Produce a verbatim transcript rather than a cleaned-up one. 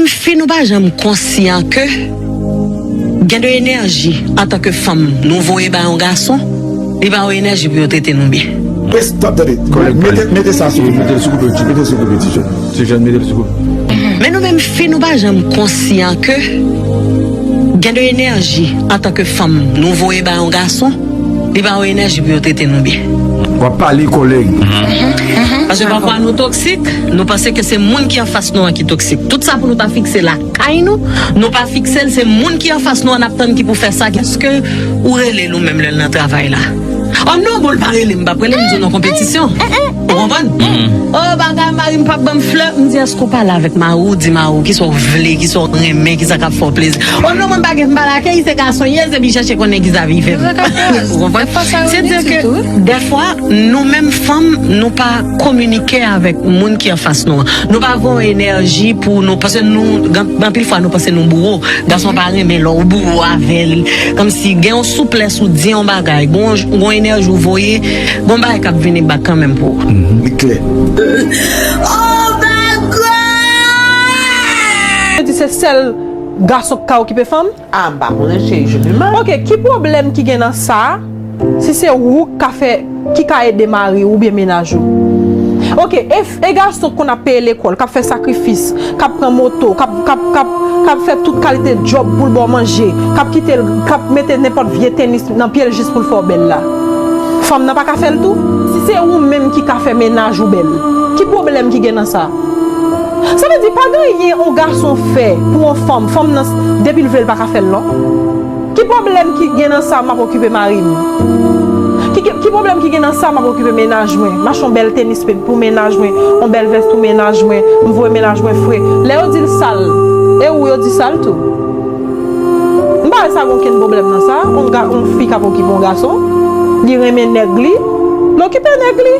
Fi nou pa janm konsyan ke gen de enèji antanke fanm nou voye bay yon gason, li ba yo enèji pou yo trete nou byen. Stop, tande. Mete, mete sa sou koupe. Mete l sou koupe, ti. Mete l sou koupe, ti jèn. Ti jèn, mete l sou koupe. Men nou menm fi nou pa janm konsyan ke gen de enèji antanke fanm nou voye bay yon gason, li ba yo enèji pou yo trete nou byen. W ap pale, kòlèg. Paske pafwa nou toksik, nou panse ke se moun ki anfas nou an ki toksik. Tout sa pou nou ta fikse lakay nou, nou pa fikse l, se moun ki anfas nou an n ap tann ki pou fè sa. Èske ou rele l ou menm lè l nan travay la? Ò non, bon, l pa rele m, m p ap rele m, m di w nan konpetisyon. Ou konprann? O bagay, mari m p ap ban m flè, m di, èske w pale avèk mari w, di mari w kisa w vle, kisa w renmen, kisa k ap fè w plezi? O non, mwen m pa gen, m pa lakay, se gason ye, se li chèche konnen kisa li fè. Ou konprann? Se di ke dèfwa, nou menm fanm, nou pa kominike avèk moun ki anfas nou an. Nou pa voye enèji pou nou, paske nou, gen, gen anpil fwa, nou panse nou bouro. Gason pa renmen lè w bouro avè l. Kòmsi gen yon souplès ou di yon bagay, gen yon, gen yon enèji ou voye, gen yon bagay k ap vini bak kanmenm pou ou. Li klè. Yo di se sèl gason k ka okipe fanm? Ah, m pa konnen, cheri, je demande. Ok, ki pwoblèm ki gen nan sa? Si se ou k ka fè, ki ka ede mari ou oubyen mennaj ou? Ok, e, e gason k konn ap peye lekòl, k ap fè sakrifis, k ap pran moto, k ap, k ap, k ap, k ap fè tout kalite djòb pou l ba w manje, k ap kite l, k ap mete nenpòt vye tenis nan pye l jis pou l fè w bèl la. Fanm nan pa ka fè l tou? Si se ou menm ki ka fè mennaj ou bèl, ki pwoblèm ki gen nan sa? Sa vle di, pa gen anyen yon gason fè pou yon fanm, fanm nan, depi l vle, l pa ka fè l non. Ki pwoblèm ki gen nan sa m ap okipe mari m? Ki, ki, ki pwoblèm ki gen nan sa m ap okipe mennaj mwen? M achte yon bèl tenis pou mennaj mwen, yon bèl vès pou mennaj mwen, m voye mennaj mwen fre. Lè yo di l sal, e ou yo di sal tou? M pa wè sa gen okenn pwoblèm nan sa. Yon ga, yon fi k ap okipe yon gason, li renmen nèg li, l okipe nèg li.